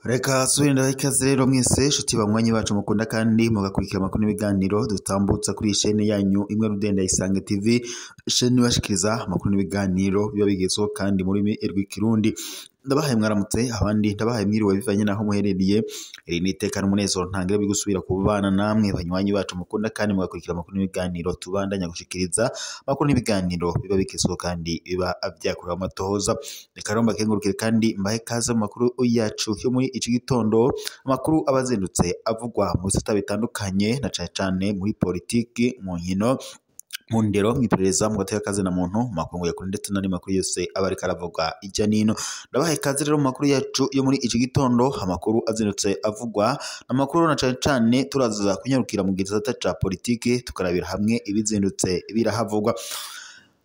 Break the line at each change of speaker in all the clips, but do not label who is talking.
Reka subira ikaze rero mwese nshuti banywanyi bacu mukunda kandi mugakurikira amakuru n'ibiganiro dutambutsa kuri chaîne yanyu imwe rudenda Isange TV, chaîne ibashikiriza amakuru n'ibiganiro biba bigezweho kandi muri rurimi rw'ikirundi. Ndabahaye mwaramutse, abandi ndabahaye mwiriwe bivanye naho muherereye. Iri ni iteka n'umunezero ntangire bigusubira kubana namwe banywanyi bacu mukunda kandi mugakurikira amakuru n'ibiganiro tubandanya gushikiriza amakuru n'ibiganiro biba bigezweho kandi biba vyakorewe amatohoza. Reka rero mbakengurukire kandi mbahe kaze mu makuru yacu yo muri iki gitondo, amakuru aba azindutse avugwa mu bisata bitandukanye na cane cane muri politiki, mu nkino, mu ndero, mw'iperereza, mu gateka kazi na muntu, mu makungu ya kure ndetse n'andi makuru yose aba ariko aravuga ijya n'ino. Ndabahaye ikaze rero mu makuru yacu yo muri iki gitondo, amakuru azindutse avugwa, amakuru na cane cane turaza kunyarukira mu gisata ca politiki tukarabira hamwe ibizindutse birahavugwa.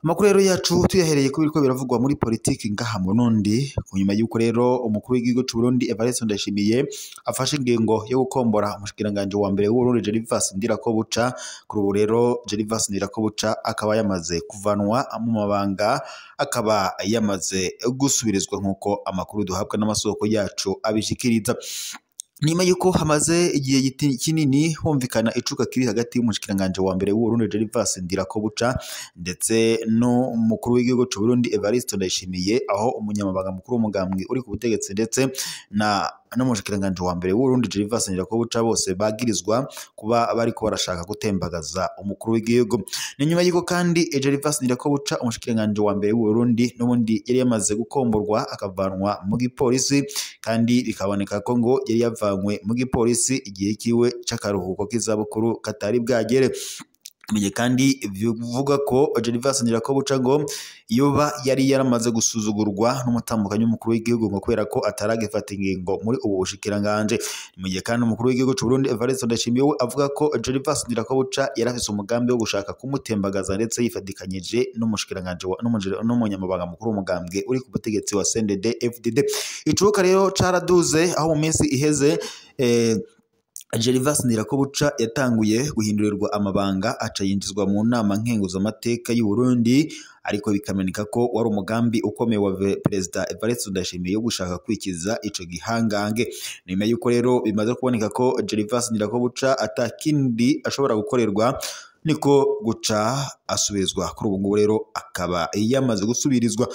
Amakuru rero yacu tuyahereye ku biriko biravugwa muri politiki ngaha mu Burundi, kunyuma y'uko rero umukuru w'igihugu c'u Burundi Evariste Ndayishimiye afashe ingingo yo gukombora umushikiranganji wa mbere w'Uburundi Gervais Ndirakobuca. Kuri ubu rero Gervais Ndirakobuca akaba yamaze kuvanwa mu mabanga, akaba yamaze gusubirizwa nk'uko amakuru duhabwa n'amasoko yacu abishikiriza. Nyuma yuko hamaze igihe kinini humvikana icuka kiri hagati y'umushikiranganji wa mbere w'Uburundi Gervais Ndirakobuca ndetse n'umukuru w'igihugu c'u Burundi Evariste Ndayishimiye, aho umunyamabanga mukuru w'umugambwe uri ku butegetsi ndetse na n'umushikiranganji wa mbere w'Uburundi Gervais Ndirakobuca bose bagirizwa kuba bariko barashaka gutembagaza umukuru w'igihugu. Ni nyuma yuko kandi Gervais Ndirakobuca umushikiranganji wa mbere w'Uburundi n'ubundi yari yamaze gukomborwa akavanwa mu gipolisi, kandi bikaboneka ko ngo yari yavanywe mu gipolisi igihe kiwe c'akaruhuko k'izabukuru katari bwagere. Menye kandi bivuga ko Gervais Ndirakobuca ngo yoba yari yaramaze gusuzugurwa n'umutambukanyi w'umukuru w'igihugu ngo kubera ko ataragifata ingingo muri ubu bushikiranganje. Mu gihe kandi umukuru w'igihugu c'u Burundi Evariste Ndayishimiye we avuga ko Gervais Ndirakobuca yarafise umugambi wo gushaka kumutembagaza ndetse yifatikanyije n'umushikiranganje n'umunyamabanga mukuru w'umugambwe uri ku butegetsi wa CNDD FDD. Icuka rero caraduze aho mu minsi iheze Gervais Ndirakobuca yatanguye guhindurirwa amabanga aca yinjizwa mu nama nkenguzamateka y'u Burundi, ariko bikameneka ko wari umugambi ukomeye wa Perezida Evariste Ndayishimiye yo gushaka kwikiza ico gihangange. Nyuma yuko rero bimaze kuboneka ko Gervais Ndirakobuca atakindi ashobora gukorerwa, niko guca asubizwa. Kuri ubu ngubu rero akaba yamaze gusubirizwa.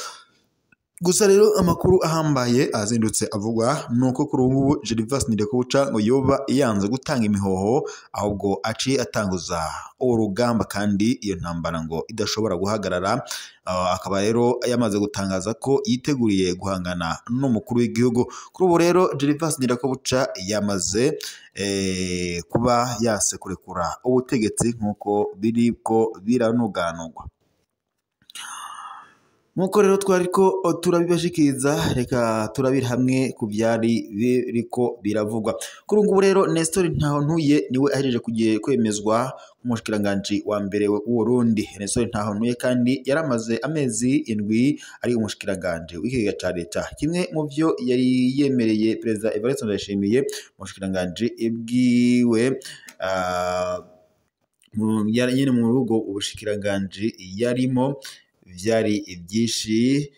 Gusa rero amakuru ahambaye azindutse avugwa nuko kuri ubu ngubu Gervais Ndirakobuca ngo yoba yanze gutanga imihoho, ahubwo aciye atanguza urugamba kandi iyo ntambara ngo idashobora guhagarara. Akaba rero yamaze gutangaza ko yiteguriye guhangana n'umukuru w'igihugu. Kuri ubu rero Gervais Ndirakobuca yamaze kuba yase kurekura ubutegetsi nk'uko biriko biranuganurwa. Nkuko rero twariko turabibashikiriza, reka turabira hamwe ku byari biriko biravugwa. Kuri ubu rero Nestor Ntahontuye niwe ahejeje kugiye kwemezwa nk'umushikiranganji wa mbere w'Uburundi. Nestor Ntahontuye kandi yaramaze amezi 7 ari umushikiranganji w'ikigega ca leta. Kimwe mu vyo yari yemereye Perezida Evariste Ndayishimiye, umushikiranganji bwiwe nyene mu rugo ubushikiranganji yarimo vyari ibyinshi,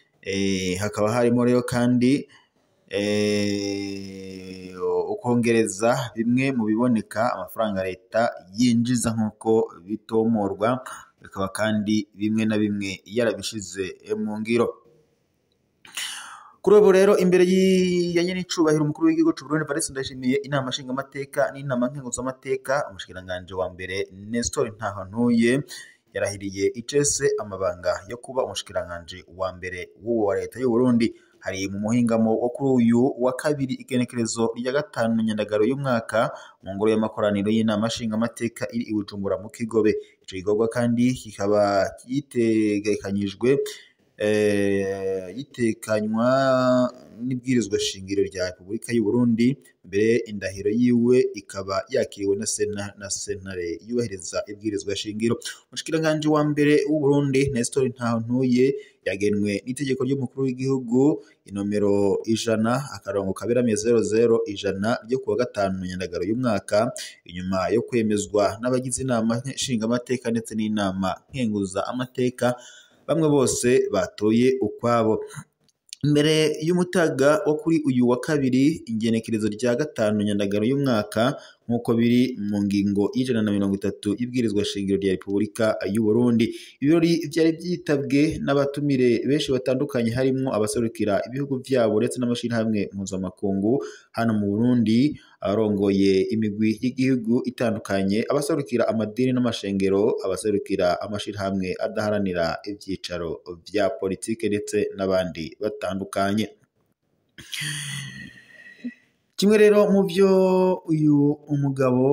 hakaba harimo rero kandi ukongereza bimwe mu biboneka amafaranga leta yinjiza nk'uko bitomorwa, bikaba kandi bimwe na bimwe yarabishize mu ngiro. Kuri ubu rero imbere ya nyenicubahiro umukuru w'igihugu c'u Burundi Evariste Ndayishimiye, inama nshingamateka n'inama nkenguzamateka, umushikiranganji wa mbere Nestor Ntahontuye yarahiriye icese amabanga yo kuba umushikiranganji wa mbere w'uwo wa leta y'u Burundi. Hari mu muhingamo wo kuri uyu wa kabiri igenekerezo rya 5 Nyandagaro y'umwaka mu ngoro y'amakoraniro y'inama nshingamateka iri i Bujumbura mu Kigobe. Ico gikorwa kandi kikaba gitegekanyijwe yitekanywa n'ibwirizwa shingiro rya Repubulika y'u Burundi, mbere indahiro yiwe ikaba yakiriwe na sena na sentare yubahiriza ibwirizwa shingiro. Umushikiranganji wa mbere w'u Burundi Nestor Ntahontuye yagenwe n'itegeko ry'umukuru w'igihugu inomero 100-000 ryo kuwa 5 Nyandagaro y'umwaka, inyuma yo kwemezwa n'abagize inama nshingamateka ndetse n'inama nkenguza amateka, bamwe bose batoye ukwabo. Imbere y'umutaga wo kuri uyu wa kabiri ingenekerezo rya 5 Nyandagaro y'umwaka, nk'uko biri mu ngingo y'130 y'ibwirizwa shingiro rya Repubulika y'u Burundi. Ibirori vyari vyitabwe n'abatumire benshi batandukanye, harimwo abaserukira ibihugu vyabo ndetse n'amashirahamwe mpuzamakungu hano mu Burundi, abarongoye imigwi y'igihugu itandukanye, abaserukira amadini n'amashengero, abaserukira amashirahamwe adaharanira ivyicaro vya politike ndetse n'abandi batandukanye. Kimwe rero mu byo uyu umugabo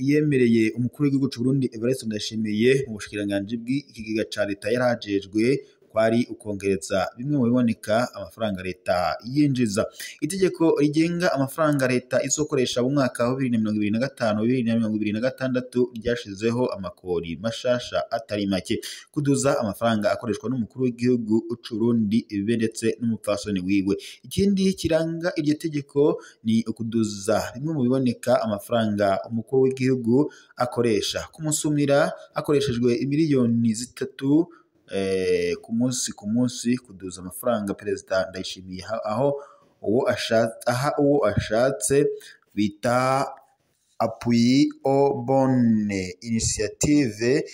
yemereye umukuru w'igihugu c'u Burundi Evariste Ndayishimiye mu bushikiranganji bw'ikigega ca leta yarajejwe, kwari ukongereza bimwe mu biboneka amafaranga leta yinjiza. Itegeko rigenga amafaranga leta izokoresha mu mwaka wa 2025 2026 ryashizeho amakori mashasha atari make, kuduza amafaranga akoreshwa n'umukuru w'igihugu c'u Burundi be ndetse n'umupfasoni wiwe. Ikindi kiranga iryo tegeko ni ukuduza bimwe mu biboneka amafaranga umukuru w'igihugu akoresha, kumusumira hakoreshejwe imiliyoni 3 ku munsi, kuduza amafaranga Perezida Ndayishimiye aho uwo ashatse, uwo ashatse bita appui au bonne initiative,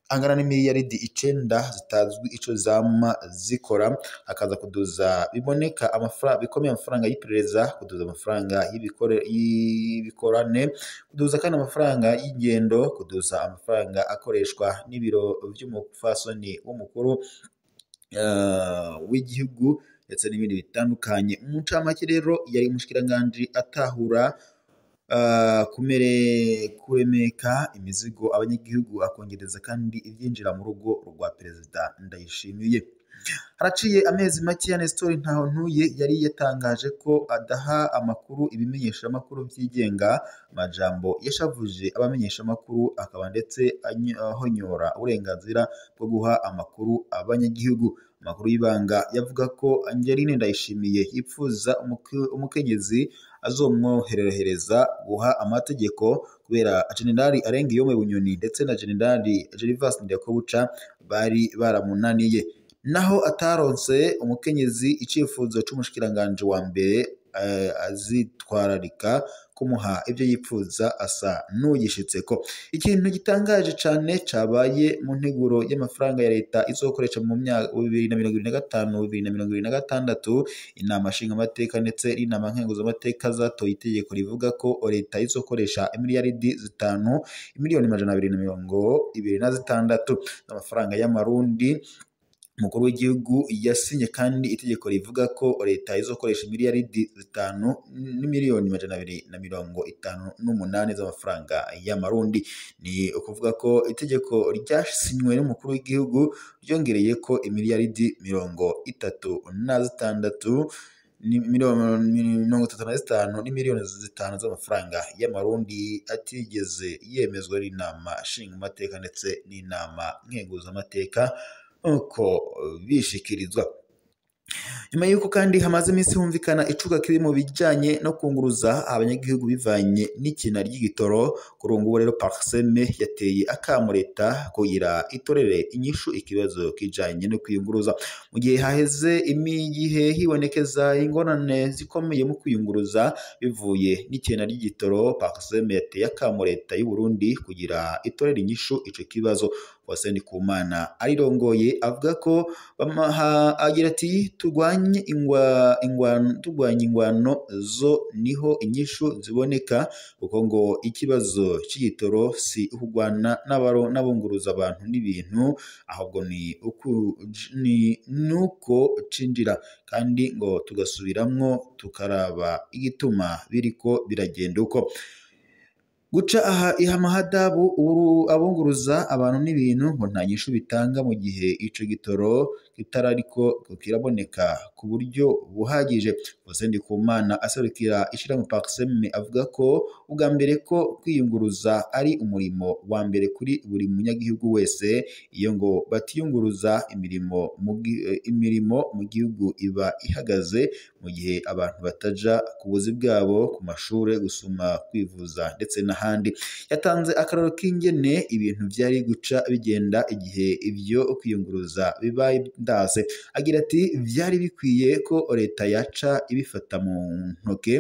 angana n'imiliyaridi 9 zitazwi ico zama zikora, akaza kuduza biboneka amafaranga bikomeye, amafaranga y'iperereza, kuduza amafaranga y'ibikorane, kuduza kandi amafaranga y'ingendo, kuduza amafaranga akoreshwa n'ibiro vy'umupfasoni w'umukuru w'igihugu ndetse n'ibindi bitandukanye. Mu ncamake rero yari umushikiranganji atahura kuremeka imizigo abanyagihugu, akongereza kandi ivyinjira mu rugo rwa Perezida Ndayishimiye. Haraciye amezi make ya Nestor Ntahontuye yari yatangaje ko adaha amakuru ibimenyeshamakuru vyigenga, amajambo yashavuje abamenyeshamakuru akaba ndetse ahonyora uburenganzira bwo guha amakuru abanyagihugu. Amakuru y'ibanga yavuga ko Angeline Ndayishimiye yipfuza umukenyezi azomwoherereza guha amategeko, kubera Generali Arengiyome Bunyoni ndetse na Generali Gervas Ndirakobuca bari baramunaniye. Naho ataronse umukenyezi, icifuzo c'umushikiranganji wa mbere azitwararika kumuha ibyo yipfuza asa n'ugishitseko. Ikintu gitangaje cane cabaye mu nteguro y'amafaranga ya leta izokoresha mu myaka 2025 2026, inama nshingamateka ndetse n'inama nkenguzamateka zatoye itegeko rivuga ko leta izokoresha imiliyaridi 5 miliyoni 226 z'amafaranga y'amarundi. Umukuru w'igihugu yasinye kandi itegeko rivuga ko leta izokoresha imiliyaridi 5 n'imiliyoni 258 z'amafaranga y'amarundi. Ni ukuvuga ko itegeko ryasinywe n'umukuru w'igihugu ryongereye ko imiliyaridi 36 35 n'imiliyoni 5 z'amafaranga y'amarundi atigeze yemezwa n'inama nshingamateka ndetse n'inama nkenguzamateka uko bishikirizwa. Nyuma yuko kandi hamaze iminsi humvikana icuka kiri mu bijanye no kunguruza abanyagihugu bivanye n'ikina ry'igitoro, kuri ubu ngubu rero Parseme yateye akamo leta kugira itorere inyishu ikibazo kijanye no kwiyunguruza. Mu gihe haheze imigihe hibonekeza ingorane zikomeye mu kwiyunguruza bivuye n'ikina ry'igitoro, Parseme yateye akamo leta y'u Burundi kugira itorere inyishu ico kibazo. Faustin Ndikumana arirongoye avuga ko agira ati turwanye ingwano zo niho inyishu ziboneka, kuko ngo ikibazo c'igitoro si ukugwana n'abunguruza abantu n'ibintu, ahubwo ni nuko cinjira, kandi ngo tugasubiramwo tukaraba igituma biriko biragenda uko. Guca aha ihamahadabu abunguruza abantu n'ibintu ngo nta nyishu bitanga mu gihe ico gitoro kitarariko kiraboneka ku buryo buhagije. Faustin Ndikumana aserukira ishirahamwe Parsem avuga ko ubwa mbere ko kwiyunguruza ari umurimo wa mbere kuri buri munyagihugu wese, iyo ngo batiyunguruza imirimo mu gihugu iba ihagaze mu gihe abantu bataja ku buzi bwabo, ku mashure, gusuma, kwivuza ndetse n'ahandi. Yatanze akarorero k'ingene ibintu vyari guca bigenda igihe ivyo kwiyunguruza bibaye ndase. Agira ati vyari bikwiye ko leta yaca ibifata mu ntoke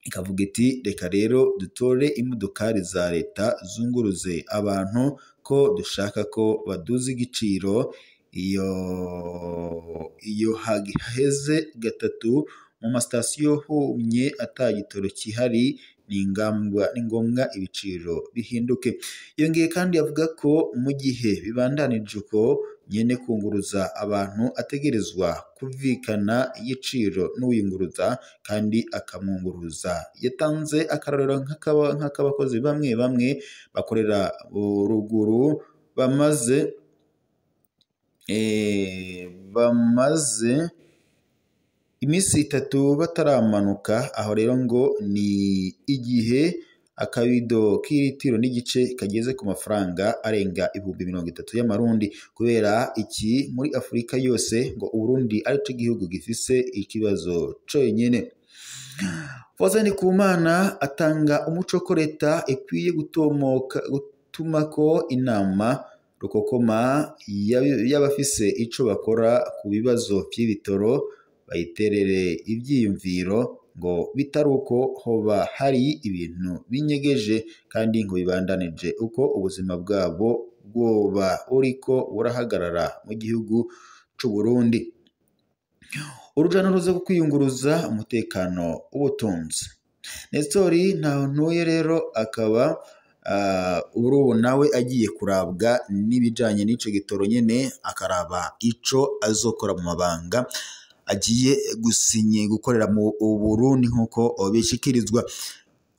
ikavuga iti reka rero dutore imodokari za leta zunguruze abantu ko dushaka ko baduza igiciro. Iyo haheze gatatu mu masitasiyo humye ata gitoro kihari, ni ngombwa ibiciro bihinduke. Yongeye kandi avuga ko mu gihe bibandanije uko nyene kunguruza abantu ategerezwa kumvikana igiciro n'uwiyunguruza kandi akamwunguruza. Yatanze akarorero nk'akabakozi bamwe bamwe bakorera ruguru bamaze iminsi itatu bataramanuka. Aho rero ngo ni igihe akabido k'ilitiro n'igice kageze ku mafaranga arenga 30,000 y'amarundi. Kubera iki muri Afurika yose ngo Uburundi arico gihugu gifise ikibazo conyene. Faustin Ndikumana atanga umuco ko leta ikwiye gutumako inama rukokoma y'abafise ico bakora ku bibazo vy'ibitoro, bayiterere ivyiyumviro ngo bitari uko hoba hari ibintu binyegeje kandi ngo bibandanije uko ubuzima bwabo bwoba buriko burahagarara mu gihugu c'u Burundi. Uruja n'uruza rwo kwiyunguruza, umutekano, ubutunzi. Nestori Ntahontuye rero akaba ubu nawe agiye kurabwa n'ibijanye n'ico gitoro nyene, akaraba ico azokora mu mabanga agiye gusinye gukorera mu Burundi nk'uko bishikirizwa.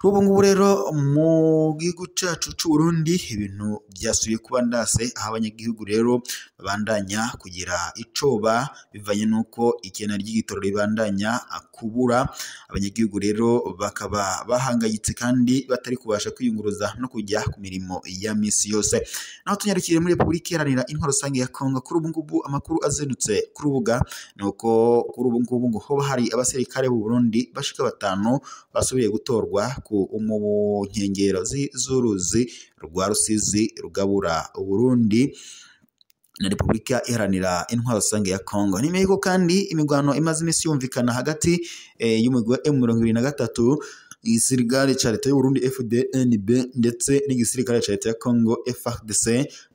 Ubu ngubu rero mu gihugu cacu c'u Burundi ibintu vyasubiye kuba ndase, aho abanyagihugu rero babandanya kugira icoba bivanye n'uko ikena ry'igitoro ribandanya kubura. Abanyagihugu rero bakaba bahangayitse kandi batari kubasha kwiyunguruza no kujya ku mirimo ya misi yose. Naho tunyarukire muri Repubulika Iharanira Intwaro Rusange ya Kongo, kuri ubu ngubu amakuru azindutse ku rubuga nuko kuri ubu ngubu ngo hoba hari abasirikare b'u Burundi bashika 5 basubiye gutorwa mu nkengero z'uruzi rwa Rusizi rugabura Uburundi na Repubulika Iharanira Intwaro Rusange ya Kongo. Nimeko kandi imigwano imaze imisi yumvikana hagati y'umugwi wa M23, igisirikare ca leta y'u Burundi FDNB ndetse n'igisirikare ca leta ya Kongo FARDC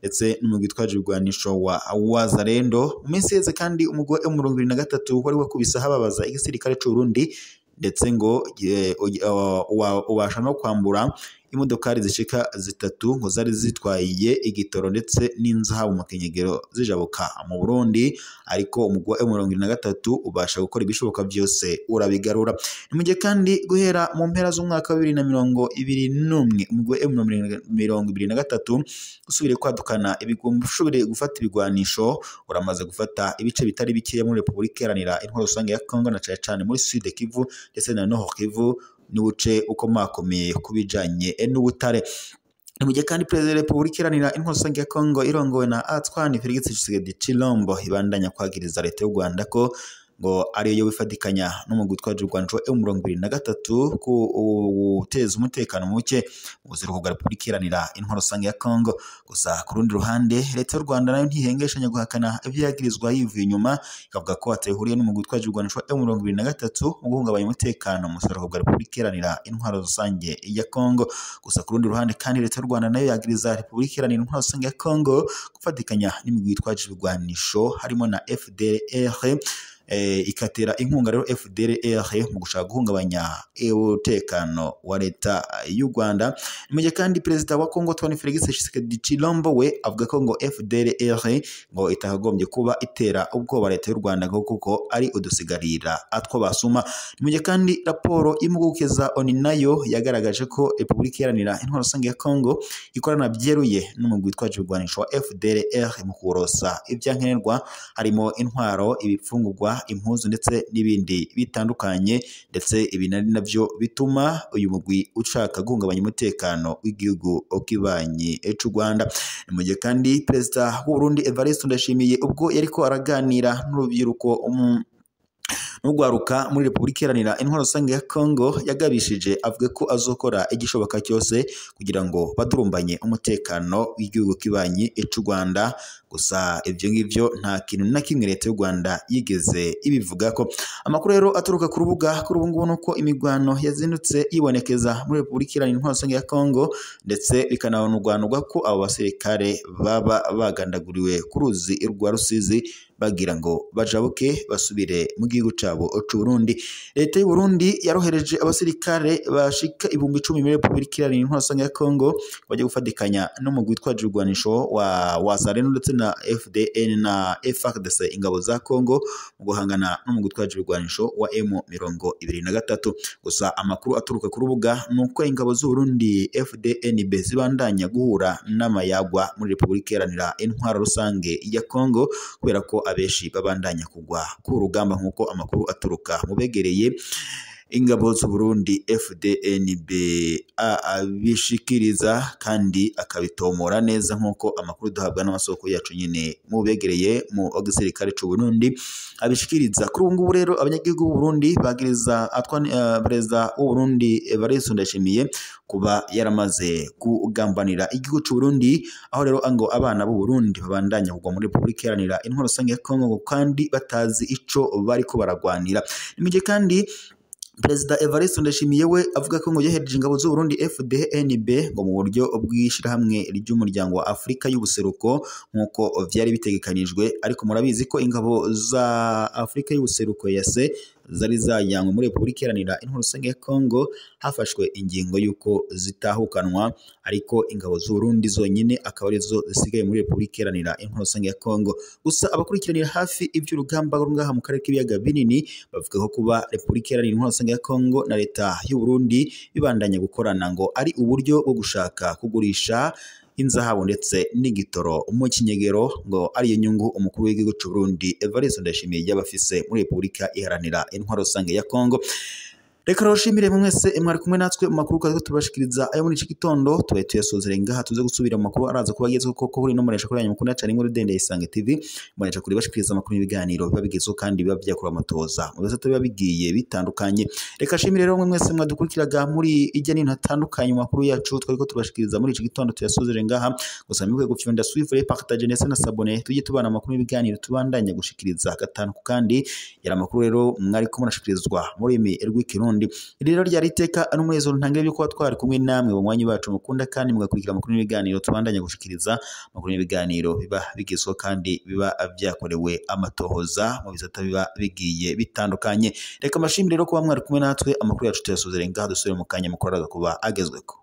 ndetse n'umugwi witwaje ibigwanisho wa Wazalendo. Mu minsi iheze kandi umugwi wa M23 wari wakubise hababaza igisirikare c'u Burundi ndetse ngo ubasha no kwambura imodokari zishika 3 ngo zari zitwaye igitoro ndetse n'inzahabu mu kenyegero zijabuka mu Burundi, ariko umugwi wa M23 ubasha gukora ibishoboka byose urabigarura. Ni mu gihe kandi guhera mu mpera z'umwaka wa 2021 umugwi wa M23 usubire kwadukana usubire gufata ibigwanisho, uramaze gufata ibice bitari bikeya muri Repubulika Iharanira Intwaro Rusange ya Kongo na cane cane muri Sud Kivu ndetse na Nord Kivu n'ubuce ukomakomeye kubijanye n'ubutare. Ni mu gihe kandi Perezida wa Repubulika Iharanira Intwaro Rusange ya Kongo irongowe na Antoine Felix Tshisekedi Tshilombo ibandanya kwagiriza leta y'u Rwanda ko ngo ariyo yo bifatikanya n'umugwi witwaje ibigwanisho wa M23 ku guteza umutekano muke mu buseruko bwa Repubulika Iharanira Intwaro Rusange ya Kongo. Gusa ku rundi ruhande leta y'u Rwanda nayo ntihengeshanya guhakana ivyo yagirizwa yivuye inyuma, ikavuga ko atahuriye n'umugwi witwaje ibigwanisho wa M23 mu guhungabanya umutekano mu buseruko bwa Repubulika Iharanira Intwaro Rusange ya Kongo. Gusa ku rundi ruhande kandi leta y'u Rwanda nayo yagiriza Repubulika Iharanira Intwaro Rusange ya Kongo gufatikanya n'imigwi yitwaje ibigwanisho harimo na FDLR, ikatera inkunga rero FDLR mu gushaka guhungabanya umutekano wa leta y'u Rwanda. Mu gihe kandi perezida wa Kongo Antoine Felix Tshisekedi Tshilombo we avuga ko ngo FDLR ngo itakagombye kuba itera ubwoba leta y'u Rwanda ngo kuko ari udusigarira atwo basuma. Mu gihe kandi raporo y'impuguke za ONU nayo yagaragaje ko Repubulika Iharanira Intwaro Rusange ya Kongo ikorana byeruye n'umugwi witwaje ibigwanisho wa FDLR mu kurosa ibyankenerwa harimo intwaro, ibifungurwa, impuzu ndetse n'ibindi bitandukanye, ndetse ibi nari navyo bituma uyu mugwi ushaka guhungabanya umutekano w'igihugu kibanyi c'u Rwanda. Mu gihe kandi perezida w'u Burundi Evariste Ndayishimiye ubwo yariko araganira n'urubyiruko n'urwaruka muri Repubulika Iharanira Intwaro Rusange ya Kongo, yagabishije avuga ko azokora igishoboka cyose kugira ngo badurumbanye umutekano w'igihugu kibanyi c'u Rwanda. Gusa ibyo ngibyo nta kintu na kimwe leta y'u Rwanda yigeze ibivuga ko. Amakuru rero aturuka ku rubuga kuri ubu ngubu nuko imigwano yazindutse yibonekeza muri Repubulika Iharanira Intwaro Rusange ya Kongo, ndetse bikananurwanurwa ko abo basirikare baba bagandaguriwe ku ruzi rwa Rusizi bagira ngo bajabuke basubire mu gihugu cabo c'u Burundi. Leta y'u Burundi yarohereje abasirikare bashika 10,000 muri Repubulika Iharanira Intwaro Rusange ya Kongo bajya gufatikanya n'umugwi witwaje ibigwanisho wa Wazalendo ndetse na FDN na FARDC ingabo za Kongo mu guhangana n'umugwi witwaje ibigwanisho wa M23. Gusa amakuru aturuka ku rubuga nuko ingabo z'u Burundi FDNB zibandanya guhura n'amayagwa muri Repubulika Iharanira Intwaro Rusange ya Kongo kubera ko abeshi babandanya kugwa ku rugamba nk'uko amakuru aturuka mu begereye ingabo z'u Burundi FDNB abishikiriza kandi akabitomora neza nk'uko amakuru duhabwa n'amasoko yacu nyine mu begereye mu gisirikare c'u Burundi abishikiriza. Kuri ubu ngubu rero abanyagihugu b'u Burundi bagiriza perezida w'u Burundi Evariste Ndayishimiye kuba yaramaze kugambanira igihugu c'u Burundi, aho rero ngo abana b'u Burundi babandanya kugwa muri Repubulika Iharanira Intwaro Rusange ya Kongo kandi batazi ico bariko baragwanira. Ni mu gihe kandi Perezida Evariste Ndayishimiye we avuga ko ngo yohereje ingabo z'u Burundi FDNB ngo mu buryo bw'ishirahamwe ry'umuryango wa Afrika y'ubuseruko nk'uko vyari bitegekanijwe, ariko murabizi ko ingabo za Afrika y'ubuseruko yase zari zajyanywe muri Repubulika Iharanira Intwaro Rusange ya Kongo, hafashwe ingingo y'uko zitahukanwa, ariko ingabo z'u Burundi zonyine akaba arizo zisigaye muri Repubulika Iharanira Intwaro Rusange ya Kongo. Gusa abakurikiranira hafi iby'urugamba ngaha mu karere k'ibiyaga binini bavuga ko kuba Repubulika Iharanira Intwaro Rusange ya Kongo na leta y'u Burundi bibandanya gukorana ngo ari uburyo bwo gushaka kugurisha inzahabu ndetse n'igitoro mu kinyegero, ngo ariyo nyungu umukuru w'igihugu c'u Burundi Evariste Ndayishimiye yabafise muri Repubulika Iharanira Intwaro Rusange ya Kongo. Reka rero shimire mwese mwari kumwe natwe mu makuru kazi tubashikiriza ayo muri iki gitondo, tubaye tuyasozere ngaha tuze gusubira mu makuru araza kuba agezweho koko kuri no muresha kuri yanyu mukunda cyane inkuru dende Isange TV, muresha kuri bashikiriza amakuru n'ibiganiro biba bigezweho kandi biba byakura amatoza mu bisata biba bigiye bitandukanye. Reka shimire rero mwese mwadukurikiraga muri ijya n'intu hatandukanye mu makuru yacu twariko tubashikiriza muri iki gitondo, tuyasozere ngaha. Gusa mwibuke gufyonda suivre, partage ndetse na s'abonner tujye tubana amakuru n'ibiganiro tubandanya gushikiriza gatanu kandi yari amakuru rero mwariko murashikirizwa muri imi rw'ikirundi. Rero ryari iteka n'umunezero ntangire byo kuba twari kumwe namwe banywanyi bacu mukunda kandi mugakurikira amakuru n'ibiganiro tubandanya gushikiriza amakuru n'ibiganiro biba bigezweho kandi biba byakorewe amatohoza mu bisata biba bigiye bitandukanye. Reka amashimire rero kuba mwari kumwe natwe, amakuru yacu tuyasozere ngaha, dusubire mu kanya mukuru araza kuba agezweko.